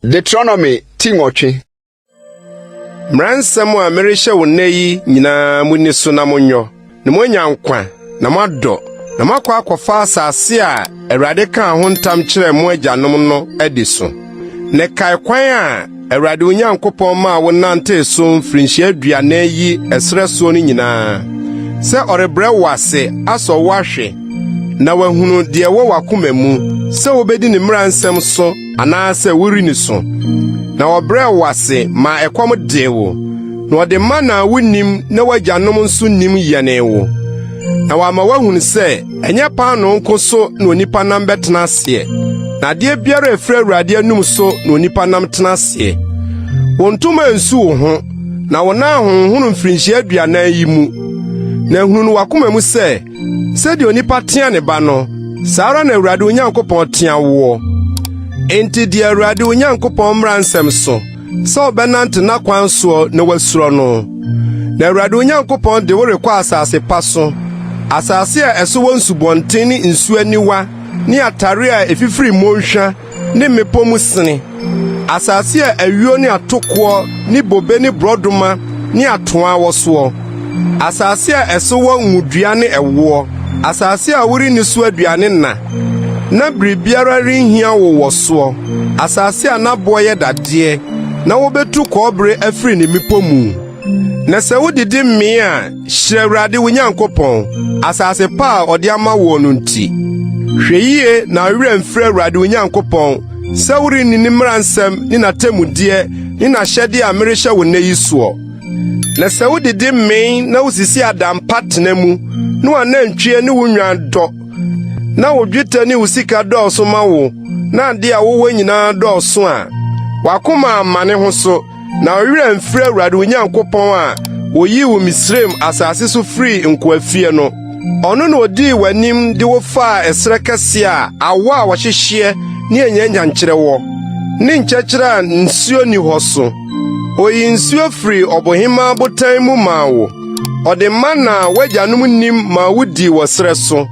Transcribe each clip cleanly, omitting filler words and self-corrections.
Deuteronomy ti nwɔtwe. Mmara nsɛm a merehyɛ wo nnɛ yi nyinaa munni so na monyɔ, na moanya nkwa na moadɔ, na moakɔ akɔfa asase a Awurade kaa ho ntam kyerɛɛ mo agyanom no adi so. Na kae kwan a Awurade wo Nyankopɔn maa wo nantee so mfirinhyia 40 yi ɛserɛ soɔ no nyinaa, sɛ ɔrebrɛ wo ase asɔ wo ahwɛ, na wahunu deɛ ɛwɔ w'akoma mu, sɛ wobedi ne mmara nsɛm so anaasɛ worenni so. Na ɔbrɛɛ wo ase maa ɛkɔm dee wo, na ɔde mana a wunnim na w'agyanom nso nnim yɛnee wo, na wama woahunu sɛ ɛnyɛ paanoo nko so na onipa nam bɛtena aseɛ, na adeɛ biara a ɛfiri Awurade anom so na onipa nam tena aseɛ. Wo ntoma ansu wo ho, na wo nan ahonhono mfirinhyia 40 yi mu. Na hunu no w'akoma mu sɛ, Sɛdeɛ onipa tea ne ba no, saa ara na Awurade wo Nyankopɔn tea woɔ. Enti di Awurade wo Nyankopɔn mmara nsɛm so, sɛ wobɛnante n'akwan soɔ na woasuro no. Na Awurade wo Nyankopɔn de wo rekɔ asase pa so, asase a ɛso wɔ nsubɔnten ne nsuo aniwa ne atare a ɛfifiri mmonhwa ne mmepɔ mu sene, asase a ayuo ne atokoɔ ne bobe ne borɔdɔma ne atoaa wɔ soɔ, asase a ɛso wɔ ngodua ne ɛwoɔ, asase a worenni so aduane nna, na biribiara renhia wo wɔ soɔ, asase a n'aboɔ yɛ dadeɛ, na wobetu kɔbere afiri ne mmepɔ mu. Na sɛ wudidi mee a, hyira Awurade wo Nyankopɔn, asase pa a ɔde ama woɔ no nti. Hwɛ yiye na wo werɛ amfiri Awurade wo Nyankopɔn sɛ worenni ne mmara nsɛm ne n'atemmudeɛ ne n'ahyɛde a merehyɛ wo nnɛ yi soɔ. Na sɛ wudidi mee na wusisi adan pa tena mu, na w'anantwie ne wo nnwan dɔ, na wo dwetɛ ne wo sika dɔɔso ma wo, na ade a wowɔ nyinaa dɔɔso a, w'akoma amma ne ho so, Na wo werɛ amfiri Awurade wo Nyankopɔn a oyii wo Misraim asase so firii nkoafie no. Ɔno na odii w'anim de wo faa ɛserɛ kɛse a awɔ a wɔhyehyeɛ ne anyanyankyerɛ wɔ, ne nkyɛkyerɛ a nsuo nni hɔ so. Oyii nsuo firii ɔbohemmaa botan mu maa wo. Ɔde mana a w'agyanom nnim maa wudii wɔ serɛ so.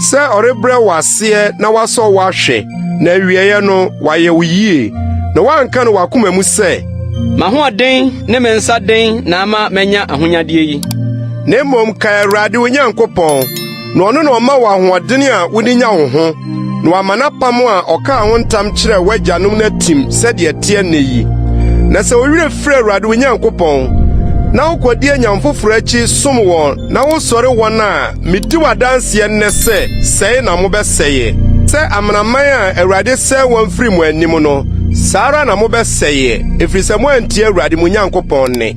Sɛ ɔrebrɛ wo aseɛ na wasɔ wo ahwɛ, na awieeɛ no wayɛ wo yie, na woanka no w'akoma mu sɛ, M'ahoɔden ne me nsa den na ama manya ahonyadeɛ yi. Na mmom kae Awurade wo Nyankopɔn, na ɔno na ɔma wo ahoɔden a wode nya wo ho, na wama n'apam a ɔkaa ho ntam kyerɛɛ w'agyanom no atim sɛdeɛ ɛteɛ nnɛ yi. Na sɛ wo werɛ firi Awurade wo Nyankopɔn, na wokɔdi anyame foforo akyi som wɔn na wosɔre wɔn a, Midi wo adanseɛ nnɛ sɛ sɛe na mobɛsɛeɛ. Sɛ amanaman a Awurade sɛe wɔn firi mo anim no, saa ara na mobɛsɛeɛ, ɛfiri sɛ moantie Awurade mo Nyankopɔn nne.